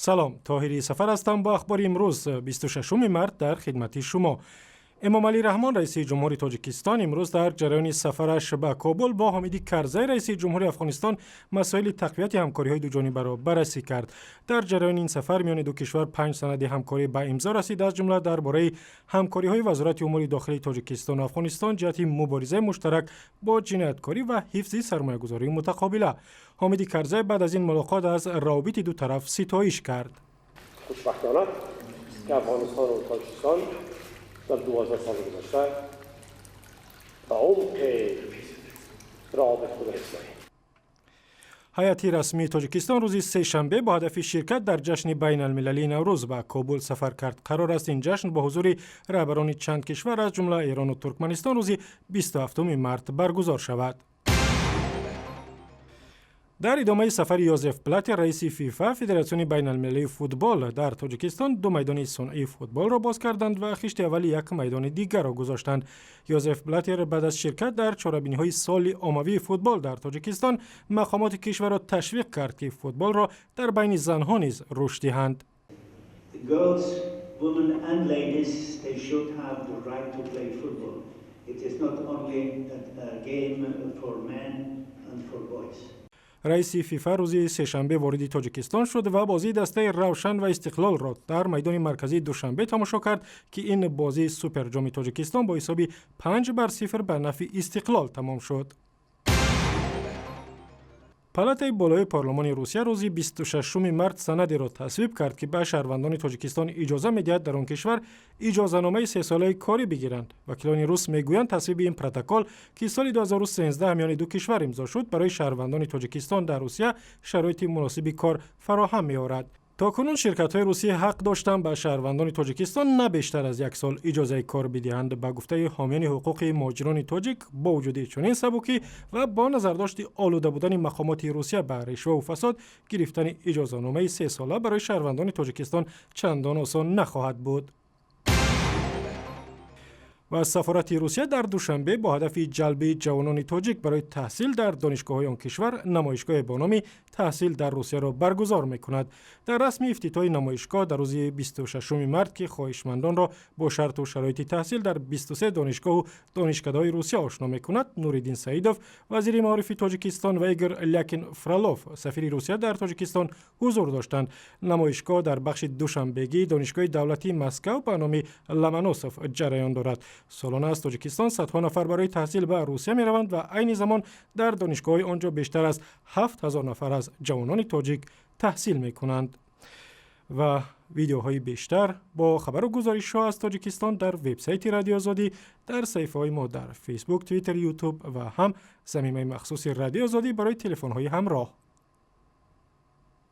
Салом, Тоҳири Сафар ҳастам бо ахбори имрӯз, 26 март, дар хидмати шумо. Эмомалӣ Раҳмон, раиси ҷумҳури Тоҷикистон, имрӯз дар ҷараёни сафараш ба Кобул бо Ҳомиди Карзай, раиси ҷумҳури Афғонистон, масоили тақвияти ҳамкориҳои дуҷонибаро баррасӣ кард. Дар ҷараёни ин сафар миёни ду кишвар панҷ санади ҳамкорӣ ба имзо расид, аз ҷумла дар бораи ҳамкориҳои Вазорати умури дохилии Тоҷикистону Афғонистон ҷиҳати муборизаи муштарак бо ҷинояткорӣ ва ҳифзи сармоягузории мутақобила. Ҳомиди Карзай баъд аз ин мулоқот аз равобити ду тараф ситоиш кард. Хушбахтона ки Афғонистон ва Тоҷикистон дар 12 соли гузашта ба умқи равобит худ расидаем. Ҳайати расмии Тоҷикистон рӯзи сешанбе бо ҳадафи ширкат дар ҷашни байналмилалии Наврӯз ба Кобул сафар кард. Қарор аст, ин ҷашн бо ҳузури раҳбарони чанд кишвар, аз ҷумла Эрону Туркманистон, рӯзи 27 март баргузор шавад. Дар идомаи сафари Йозеф Блатер, раиси ФИФА, Федератсиони байналмилалии футбол, дар Тоҷикистон ду майдони сунъии футболро боз карданд ва хишти аввали як майдони дигарро гузоштанд. Йозеф Блатер баъд аз ширкат дар чорабиниҳои соли оммавии футбол дар Тоҷикистон мақомоти кишварро ташвиқ кард, ки футболро дар байни занҳо низ рушд диҳанд. Girls, women and ladies, they should have the right to play football. It is not only a game for men and for boys. Раиси ФИФА рӯзи сешанбе вориди Тоҷикистон шуд ва бозии дастаи Равшан ва Истиқлолро дар майдони марказии Душанбе тамошо кард, ки ин бозии Суперҷоми Тоҷикистон бо ҳисоби 5-0 ба нафъи Истиқлол тамом шуд. Палатаи болои парлумони Русия рӯзи 26 март санадеро тасвиб кард, ки ба шаҳрвандони Тоҷикистон иҷоза медиҳад дар он кишвар иҷозаномаи сесолаи корӣ бигиранд. Вакилони рус мегӯянд, тасвиби ин протокол, ки соли 2013 миёни ду кишвар имзо шуд, барои шаҳрвандони Тоҷикистон дар Русия шароити муносиби кор фароҳам меорад. То кунун ширкатҳои русӣ ҳақ доштанд ба шаҳрвандони Тоҷикистон на бештар аз як сол иҷозаи кор бидиҳанд. Ба гуфтаи ҳомиёни ҳуқуқи муҳоҷирони тоҷик, бо вуҷуди чунин сабукӣ ва бо назардошти олуда будани мақомоти Русия ба ришваву фасод, гирифтани иҷозаномаи сесола барои шаҳрвандони Тоҷикистон чандон осон нахоҳад буд. Ва сафорати Русия дар Душанбе бо ҳадафи ҷалби ҷавонони тоҷик барои таҳсил дар донишгоҳҳои он кишвар намоишгоҳе бо номи «Таҳсил дар Русияро» баргузор мекунад. Дар расми ифтитоҳи намоишгоҳ дар рӯзи 26 март, ки хоҳишмандонро бо шарту шароити таҳсил дар 23 донишгоҳу донишкадаҳои Русия ошно мекунад, Нуриддин Саидов, вазири маорифи Тоҷикистон, ва Игор Лякин Фролов, сафири Русия дар Тоҷикистон, ҳузур доштанд. Намоишгоҳ дар бахши душанбегии Донишгоҳи давлатии Москав ба номи Ломоносов ҷараён дорад. Солона аз Тоҷикистон садҳо нафар барои таҳсил ба Русия мераванд ва айни замон дар донишгоҳҳои он ҷо бештар аз 7000 нафар аз ҷавонони тоҷик таҳсил мекунанд. Ва видеоҳои бештар бо хабару гузоришҳо аз Тоҷикистон дар вебсайти Радиои Озодӣ, дар саҳифаҳои мо дар Фейсбук, Твиттер, Ютуб ва ҳам замимаи махсуси Радиои Озодӣ барои телефонҳои ҳамроҳ.